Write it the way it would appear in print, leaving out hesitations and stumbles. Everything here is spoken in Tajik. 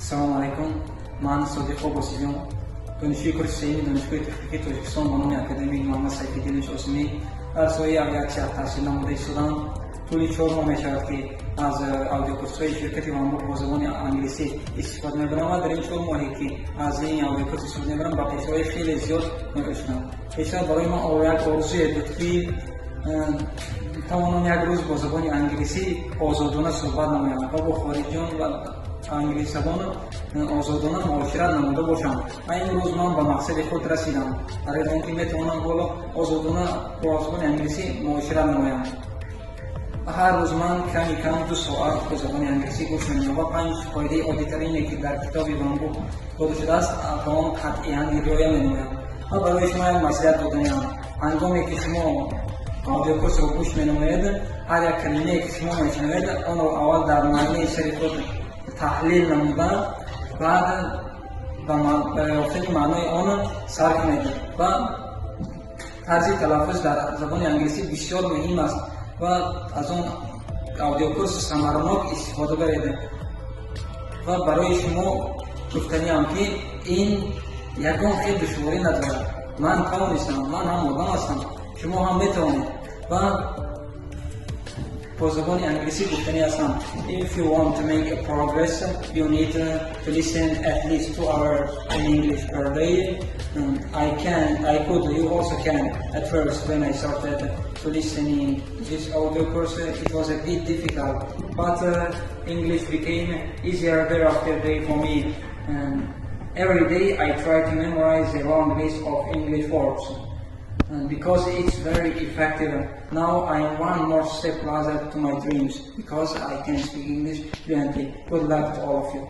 Салому алайкум, ман Содиқо Босиҷон, донишҷӯи курси сеюми Донишгоҳи техникии Тоҷикистон ба номи академик Муҳаммад Сайфиддинович Осимӣ, дар соҳаи авиатсия таҳсил намуда истодам. Тӯли 4 моҳ мешавад, ки аз аудиокурсҳои ширкати Ванбук бо забони англисӣ истифода мебарам ва дар ин 4 моҳе, ки аз ин аудиокурс истифода мебарам, ба пешравии хеле зиёд ноил шудам. Пештар барои ман як орзуе буд, ки тавонам як рӯз бо забони англисӣ озодона суҳбат намоям ва бо хориҷиён ва англисзабон озодона муошират намуда бошам ва имрӯз ман ба мақсади худ расидам, барои он ки метавонам ҳоло озодона бо забони англисӣ муошират намоям. Ҳар рӯз ман ками кам 2 соат бо забони англисӣ гӯш менамоям ва панҷ қоидаи оддитарине, ки дар китоби Ванбук дода шудааст, ба он қатъиян риоя менамоям. Ва барои шумо як маслиҳат доданиам: ҳангоме ки шумо аудиокурсро гӯш менамоед, ҳар як калимае, ки шумо мешунавед, онро аввал дар маънии сари худ таҳлил намуда, баъд ба ёфтани маънои он сар кунед. Ва тарзи талаффуз дар забони англисӣ бисёр муҳим аст ва аз он аудиокурс самаранок истифода баред. Ва барои шумо гуфтаниам, ки ин ягон хел душворӣ надорад. Ман тавонистам, ман ҳам одам ҳастам, шумо ҳам метавонед. Ва бо забони англисӣ гуфтанӣ ҳастам: if you want to make a progress, you need to listen at least 2 hours in English per day. I can, I could, you also can. At first, when I started to listening to this audio course, it was a bit difficult, but English became easier day after day for me. Every day I try to memorize a long list of English words and because it's very effective. Now I am one more step closer to my dreams because I can speak English fluently. Good luck to all of you.